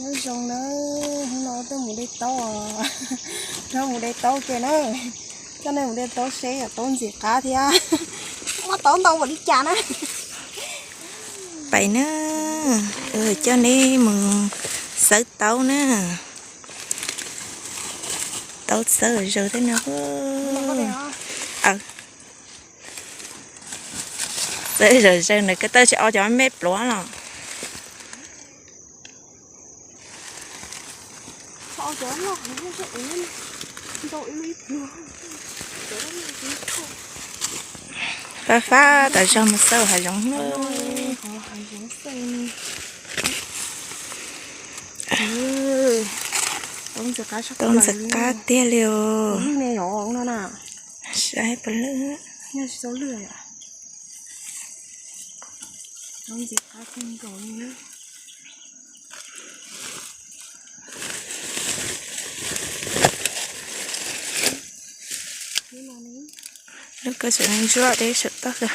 Nyob zoo na, hnub no tuaj mus de taub, no mus de taub ke na, coj nej mus de taub seb yog taub ntxim qab thiab, muab taub ntau npaum li cas na. Pais na, coj neb mus xawb taub na. Taub txawb zaws thiab no. Txawb zaws zaws ntawd koj tawj tsis o cov me pluav los. Fab fab tas zog mus xawb hav zoov na. Taub ntxim qab tiag li os. Saib puas lwj. Lub koj tseem ntsuab deb saum toj kawg.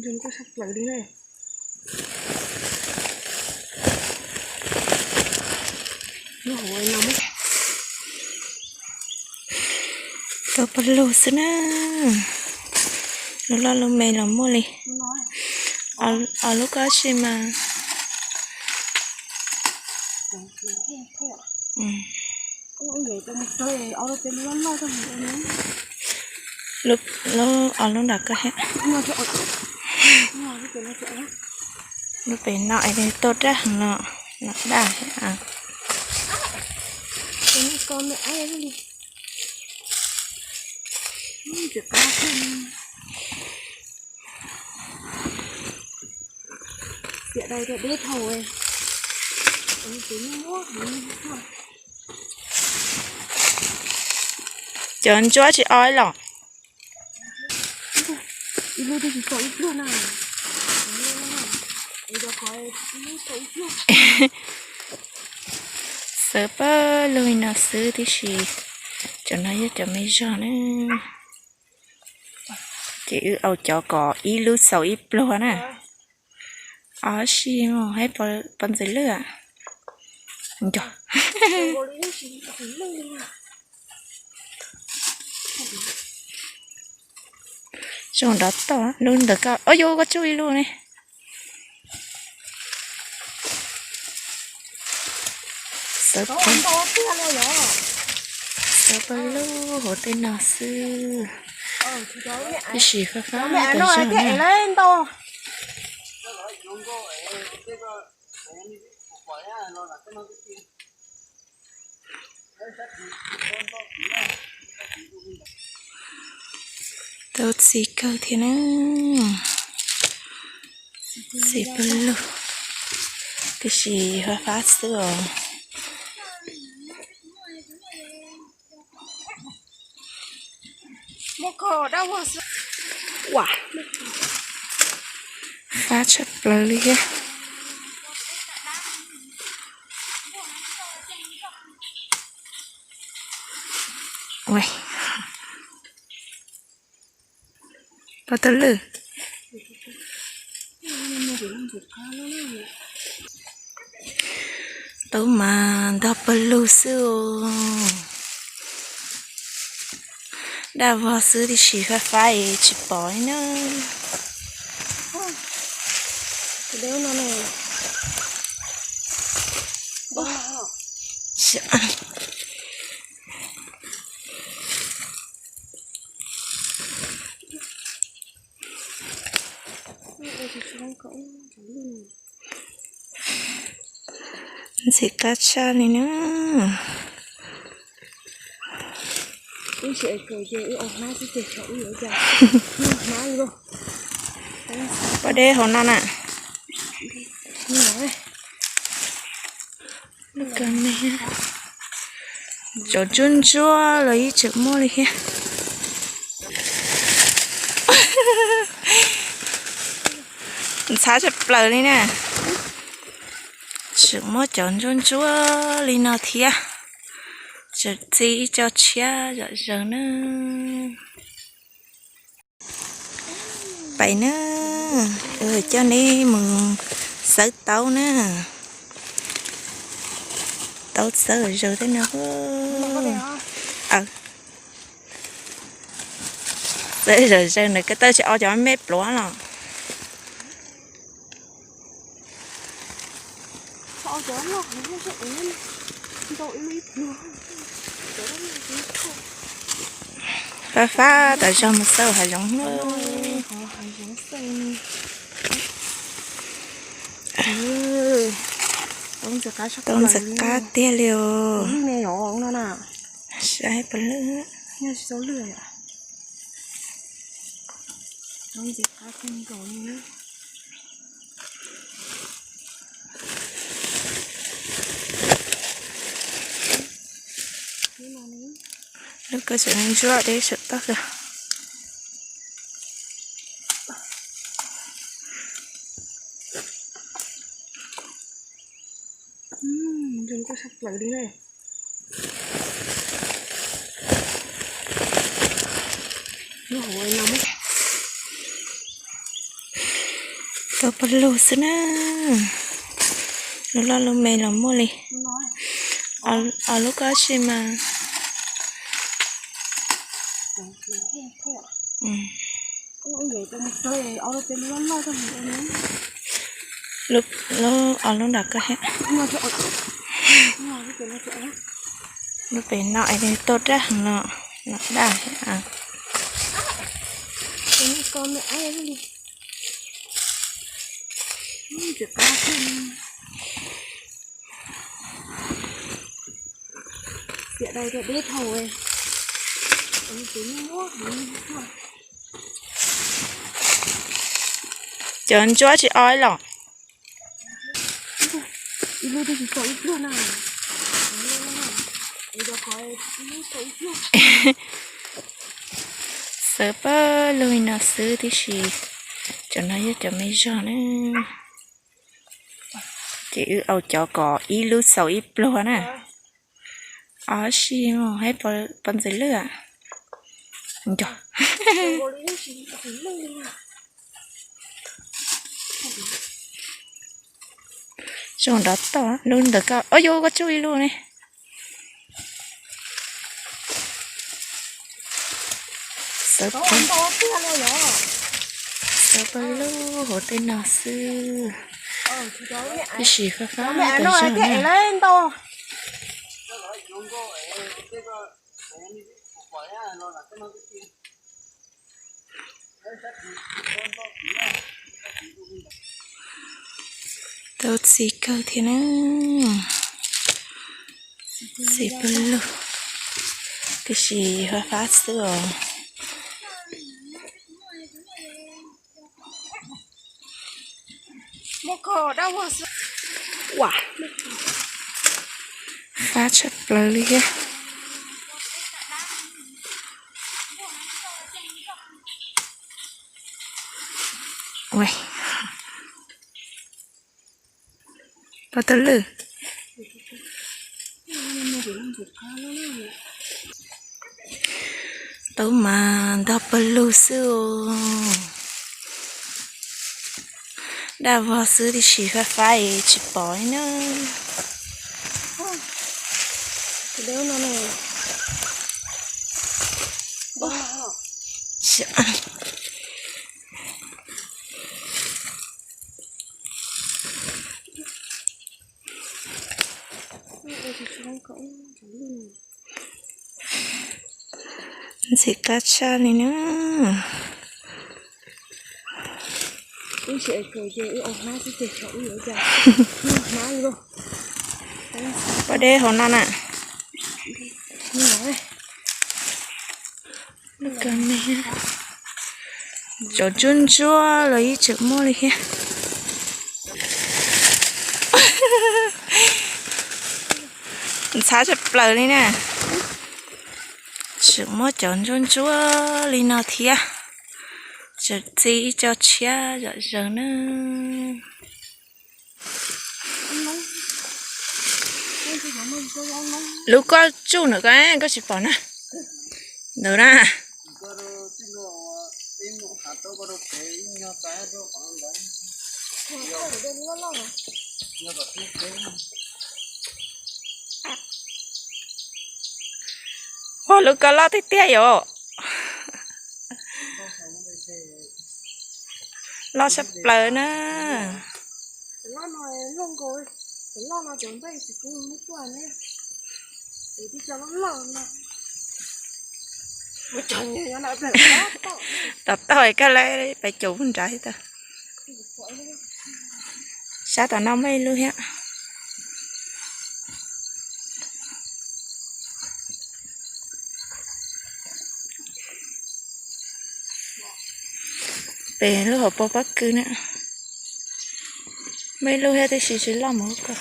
Zoo nkauj tshaj plaws li na. Tau pawg lug xwb na. Lub loj lub me los muaj li. Ob lub koj si mas. Lub, ob lub nram koj thiab. Lub pem no es tuaj daj heev los, no daj thiab. Cov ntsuab tsis o los. Xawb pawg lug li no xwb tib si, cov no yog cov me zog na. Ces wb au cov kom ib lub xaus ib pluag na. Ob si mus hais pov ntxwv lwj. Zoo nrov toj lub ntawd koj, o yus koj tsuj ib lub ne. Xawb pawg lug hauv tej no xwb. Ib sim fab fab tas zog na. Tau txi kawg thiab na. Txi pawg lug, tiam sis fab fab xwb os. Fab tshaj plaws li thiab. Pov tau lwj. Taub mas ntog pawg lug xwb os. Daj vog xwb tiam sis fab fab es tsis pom li na. Ntxim qab tshaj li na. Pov deb hauv no na. Cov ntsuab ntsuab los yeej tseem muaj li thiab. Ntxhab tshaj plaws li na. Tseem muab cov ntsuab ntsuab li no thiab. Tseem txi ib co tshiab zom zaws na. Ais na, coj neb mus xawb taub na. Taub xawb zaws tej no. Xawb zaws zaws ntawm ko taw tsis o cov me pluav los. Fab fab tas zog mus xawb hav zoov na. Tau ntxim qab tiag li os. Saib puas lwj. Lub ko tseem ntsuab deb saum toj kawg. Zoo nkauj tshaj plaws li na. Tau pawg lug xwb na. Lub loj lub me los muaj li. Os, lub ko tsis mas. Lub, os, lub nram ko thiab. Lub pem no es tau daj heev no, no daj thiab. Cov ntsuab tsis o los. Xawb pawg lug no xwb tib si, cov no yog cov me zog na. Ces wb au cov kom ib lub xaus ib pluag na. Ob si mus hais pov ntxwv lwj. Zoo nrov toj lub ntawd ko, o yus koj tsuj ib lub ne. Xawb pawg lug hauv tej no xwb. Ib sim fab fab tas zog na. Tau txiv kawg thiab na. Txiv pawg lug, tiam sis fab fab xwb os. Fab tshaj plaws li thiab. Pov tau lwj. Tau mas ntog pawg lug xwb os. Daj vog xwb tiam sis fab fab es tsis pom li na. Ntxim qab tshaj li na. Pov deb hauv no na. Cov ntsuab ntsuab los yeej tseem muaj li thiab. Ntxhab tshaj plaws li na. Tseem muab cov ntsuab ntsuab li no thiab. Tseem txi ib co tshiab zom zaws na. Lub koj tsuj ntawm ko koj tsis pom na. Ntawd na. Ua lub ko loj tiag tiag yom. Loj tshaj plaws na. Tom toj koj lawv pais caum nrad tag. Sab tom no muaj ib lub thiab. Pem lub hauv paus pob kws na, muaj ib lub thiab tab sis tsis loj mus ko.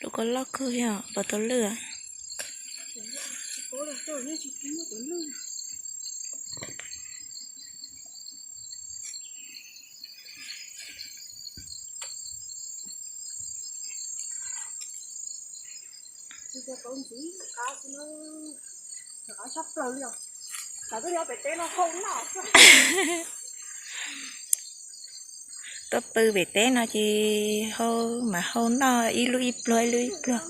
Lub ko loj kawg thiab, pom tau lwj. Tuaj pw pem teb no ces hau mas hau noj ib lub ib pluag ib lub ib pluag.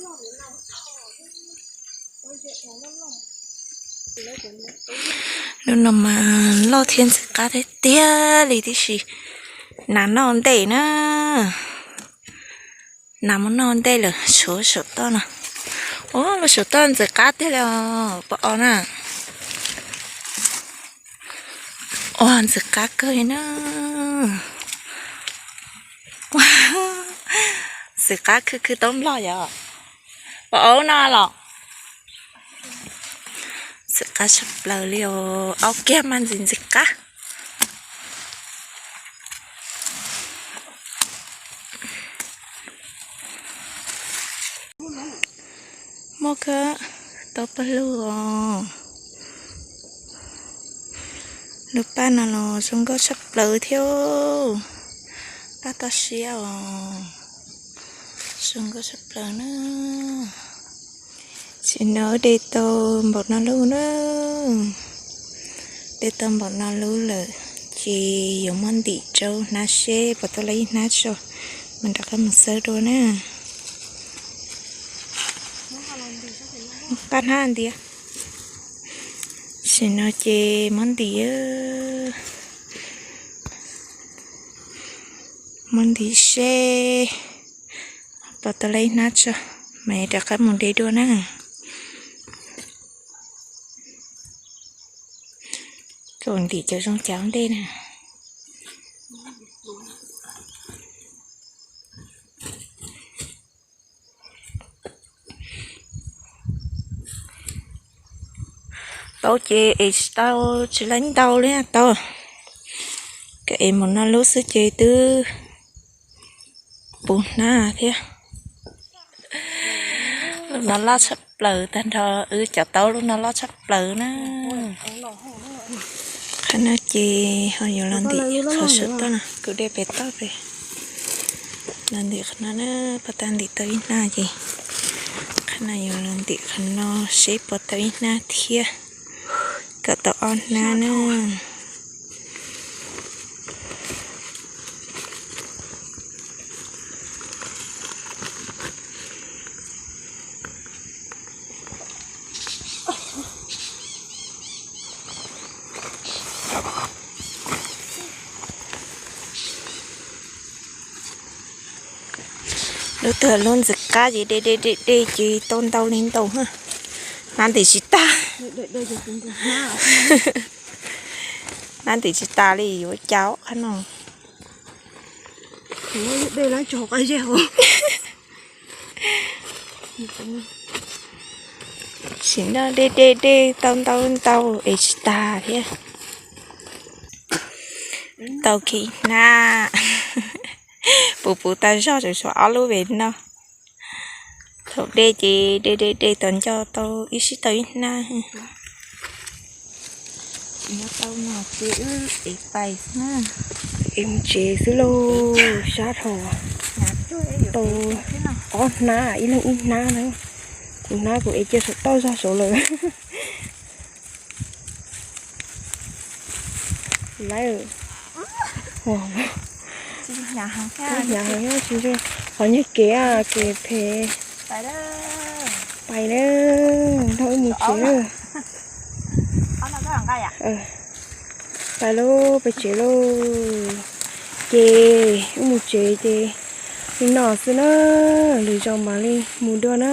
Lub no mas loj thiab ntxim qab tiag tiag li tib si. Nas noj ntej na. Nas mus noj ntej lawm, tshuav saum toj no. Ua lub saum toj ntxim qab tiag li os, pom os na. Ua ntxim qab kawg li na. Ntxim qab khwb khwb taub nplog yom. Pom os no los. Ntxim qab tshaj plaws li os, aub kiag mas ntxim ntxim qab. Muaj kawg, tau pawg lug os. Lub paj no los zoo nkauj tshaj plaws thiab. Paj toj siab os, zoo nkauj tshaj plaws na. Tam sim no de tau npaum no lub na. De tau npaum no lub lawm, ces yuav muab ntim rau hnab seb puas tau lawm ib hnab tso, mam rov qab mus xawb dua na. Qab hnab ntiav. Tam sim no ces muab ntim, muab ntim seb puas tau lawm ib hnab tso, mam rov qab mus de dua na. Kom ntim cov zoo cov ntej na. Tau ces es tsis tau, tsis laib ntau li tau. Kom es mus no lub xwb ces twb puv hnab thiab. Lub no loj tshaj plaws tag nrho, wb cov taub lub no loj tshaj plaws na. Qhov no ces ho yuav los ntim qhov saum toj no, kuv de pem toj pem. Los ntim qhov no na, puas tau ntim tau ib hnab ces qhov no yuav los ntim qhov no seb puas tau ib hnab thiab, kom tau ob hnab na. Lub twg lub ntxim qab ces de de de de ces tau ntau li ntau. Hnab ntim tsis tas. Hnab ntim tsis tas li yuav cas qhov no. Sim no de de de tau ntau ntau es tsis tas thiab. Tau kiag ib hnab. Puv puv tas zog tseem tshuav ob lub pem no. Thaum de ces de de de tom ncauj tau ib sij tau ib hnab. Tau no ces wb ev pais xwb na. Ev mus tsev xwb lauj, sab dhau. Tau ob hnab, ib leeg ib hnab na. Hnab kuv ev cia saum toj zog saud lawm. Lawm. Hnyav heev, tsis ntsuag, qhov nyiag kev, kev phem. Pais na, nrog wb mus tsev na. Pais lauj, pais tsev lauj. Ces wb mus tsev ces li no xwb na, lwm zaus mam li mus dua na.